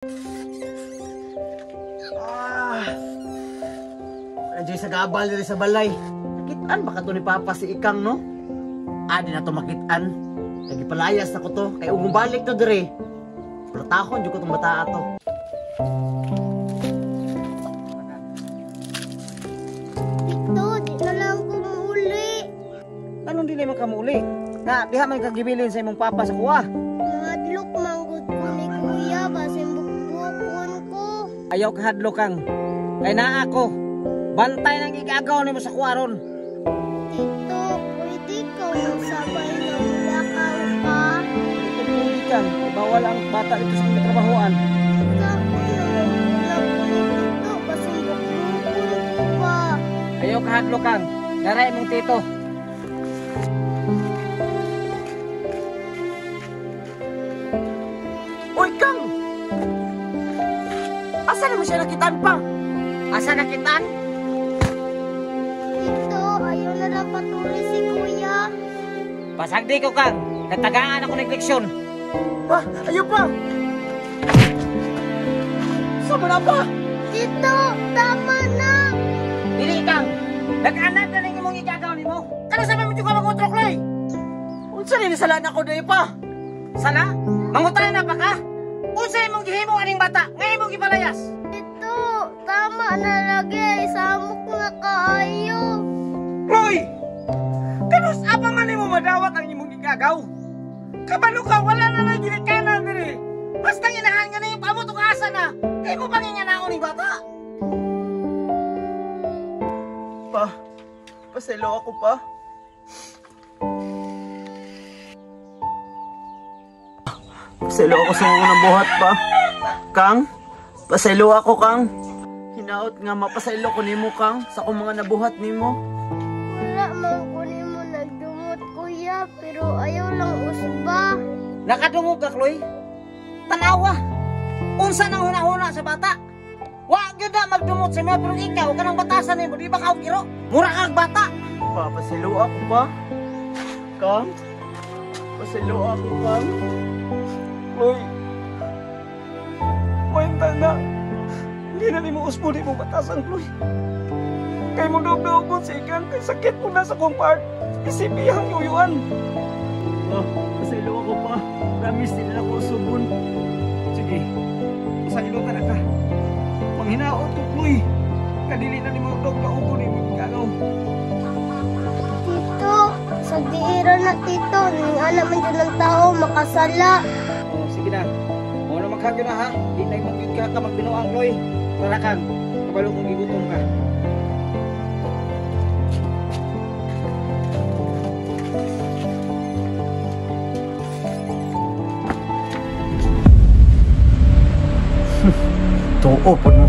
Ah. Wala sa gabal diri sa balay. Nakitaan ba ka to ni Papa si Ikang, no? Ah, di na to makitaan. Nagipalayas na ko to. Kay ugong balik to diri. Platahon jud ko tong bata ato. Tito, di na lang ko muuli. Anong dili man ka muuli? Na, diha man kagibilin sa imong papa sa kuha. Mahadlok manggod ko ni kuya, basin bukbukon ko. Ayaw kahadlok kang. Kay naa ako. Bantay nang igagaw nimo sa kuha ron. Tito, pwede ka magsabay ng lakaw ka? Ito pwede kang. Bawal ang bata dito sa kong trabahoan. Tito, basin bukbukon ko ba? Ayaw kahadlok kang. Naray mong tito. Uy, Kang! Asa naman siya nakitaan pa? Asa nakitaan? Tito, ayaw na lang patuloy si kuya. Pasagdi ko, Kang. Natagaan ako ng leksyon. Pa, ayaw pa! Sama na pa! Tito, tama na! Dili, Kang! Nag-anad na ng imong igagaw ni mo. Kano sa mo ka mag-utrok, Loy? Unsa ni sala na ko dahil pa? Sala? Mangutan na pa ka? Unsa imong gihimo aning bata? Nga imong gipalayas? Tito, tama na lagi. Samok na kaayo. Roy! Kanus apa man nimo madawat ang imong igagaw? Kabalo ka, wala na lang ginikanan diri. Basta ginahan nga na yung pamot o kaasa na. Imo pang inganaon ni bata. Pa, paselo ako pa. Paselo ako sa unang buhat pa. Kang, paselo ako, Kang. Hinaot nga mapaselo ko nimo, Kang, sa akong mga nabuhat nimo. Wala man ko nimo nagdumot, kuya, pero ayaw lang usba. Nakadungog ka, Chloe? Tanawa. Unsa nang hunahuna sa bata? Wa gyud na magdumot sa mga, pero ikaw kanang batasan nimo, di ba ka og kiro? Mura kag bata. Pa, paselo ako pa. Kang, paselo ako, Kang. Chloe, kwenta na. Hindi na nimo usbo di mo batasan, Chloe. Kay mo dugdugon si Ikang, kay sakit mo na sa kong part. Isipihang yuyuan. Oh, paselo ako pa. Promise, di na ako usubon. Sige, pasaylo ka na ka. Panghinaot ko, Chloe. Kadili na nimo dugdugon ni mo gagaw. Tito, sa diira na, tito. Ning anak man dyan ng tao, makasala. Oh, sige na. O na maghagyo na ha. Di na imong ka ka magbinuang, Chloe. Tara, Kang. Kabalo kong gigutom ka. Tuo po mo.